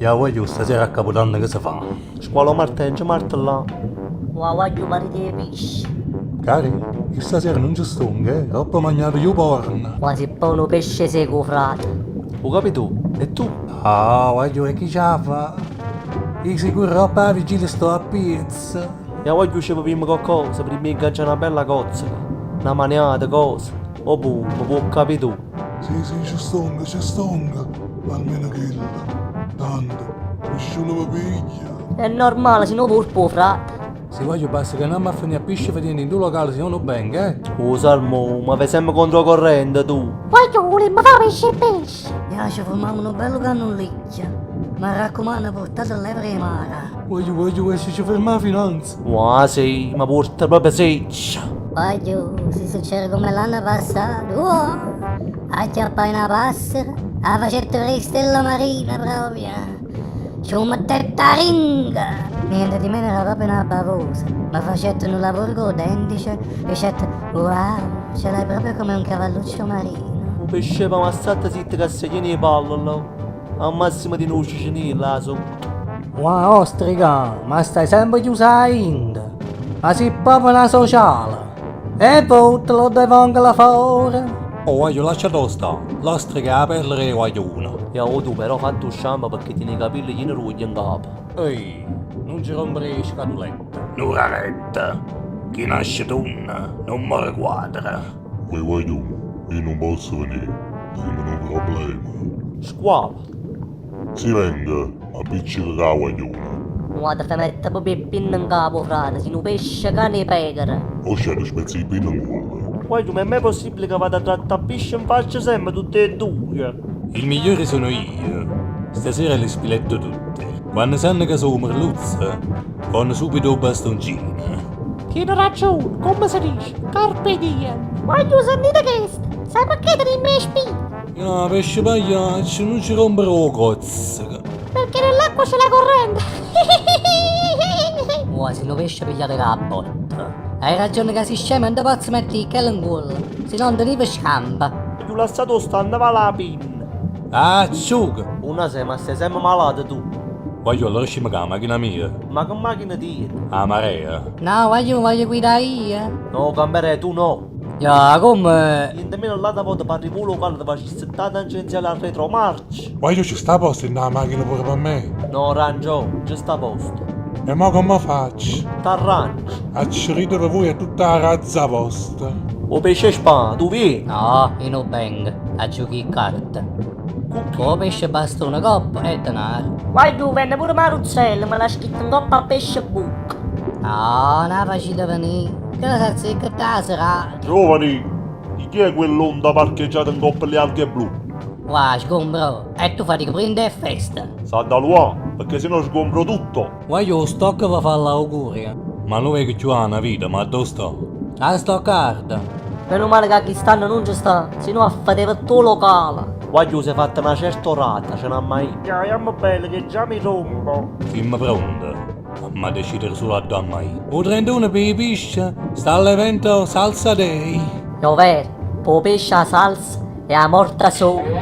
Ja guagliù, stasera a Capodanno che si fa? Squalo martello, martellà. Ua guagliù parite 'e pisce. Cari, io stasera nun ci stongo, eh? Troppo mangiato YouPorn. Ua si poi nu pesce seco 'o frate. 'O capi tu? E tu? Ah, guagliù, e chi ce 'a fa? Io sicuro ropp' 'a vigilia sto a piezz. Ja guagliù ce bevimmo coccosa primma 'e caccià na bella cozzeca, na maniata, cosa. O pure, me può capì tu. Sì, sì, ci stongo, ci stongo, almeno chella. Tanto, nisciuno mi piglia. È normale, si no purpo 'o frate. Si guagliù basta che andiamo a finire a pisce fetente in due locali, se no non vengo, eh? 'O salmò, ma vai sempre controcorrente tu. Guagliù, vulimmo fa pesce e pesce. Ja, ci fumammo nu bello cannullicchio. Mi raccomando, portate l'evera 'e mare. Guagliù, guagliù, e se ci ferma la finanza? Ua sì, ma porta proprio seccia. Guagliù, si succede come l'anno passato, oh, acchiappai una passera, 'a facette vedè stella marina proprio. Ci mettette 'a ringa. Niente di meno era proprio una bavosa. Mi facette un lavoro con dentice, dicette, wow, ce l'hai proprio come un cavalluccio marino. 'O pesce pa ma statte zitto che sei pieno 'e palle là. Al massimo di nu cicinillo là sotto. Ua ostrica, ma stai sempre chiusa 'a int'? Ma si proprio una sociale! E vottalo de vongole fore! Oh, guagliù, lasciatelo sta. L'ostrica è 'a perla d' 'e guagliune. Ja o tu però fatte 'o shampoo perché tieni i capelli pieni d'uoglio in capo. Ehi, nun ci rompere 'e scatolette. N'ora retta. Chi nasce tunna nun more quadra. Uè guagliù, io nun posso venì, tengo nu problema. Squalo. Si vengo, m'appiccico cu 'a guagliona. Ua te fai mette proprio 'e pinne 'ncapo 'o frate, si nu pesce cane 'e pecora. Osce te spezzo 'e pinne 'ncuollo. Guagliù, ma è mai possibile che vado a trattà pisce in faccia sempre tutte e due? Il migliore sono io. Stasera li spiletto tutti. Quanno sanno che so' merluzzo, vonno subito 'o bastoncino. Tiene ragione, come si dice? Carpe diem. Guagliù, sentite chesto. Sai perché tenimm 'e spine? Ah, pesce pagliaccio, nun ci rompere 'o cozzeco. Perché nell'acqua c'è la corrente. Ua, si nu pesce pigliato cu 'a botta. Hai ragione ca si scemo e non te pozzo mettere 'e chelle 'ncuollo, si no non tenive scampo. Più lasciato sta andava la pinna. Ah, acciuga! Una sei, ma stai sempre malato tu. Guagliù, allora scemo cu 'a macchina mia. Ma che macchina tieni? 'A marea. No, guagliù, voglio guidare io. No, camperè, tu no. Ja, come? Niente meno l'altra volta parli pure locale ti facessi la tangenziale a retromarcia. Guagliù ci sta posto in 'a macchina pure per me? No, Rangio, ci sta posto. E mo come faccio? T'arrangi. Accidete voi e tutta la razza vostra. 'O pesce spada, tu vieni? No, io non vengo, a giochi 'e carte. O pesce bastone coppa e denaro. Guagliù, venne pure Maruzzella, me l'ha scritto 'ncoppa a pesce book. No, non facite venire, che la s'azzecca tutta la serata. Giovani, di chi è quell'onda parcheggiata in coppa alle alghe blu? Uà, sgombro, e tu fai che prende e festa. S'ha da luà, perché sennò sgombro tutto. Guagliù, 'o stock vi fa l'augurio. Ma non vedo più una vita, ma dove sto? 'A stoccarda. Meno male che quest'anno non ci sta, se no affadeva tutto locale. Guagliù, si è fatta una certa orata, ce n'ha mai. Ja, jammo bello che già mi rompo. Siamo pronti. Ma decidere solo a mai. 'O 31 per i pisce sta all'evento Salsa Day. È vero, po' pesce a salsa e a morta sola.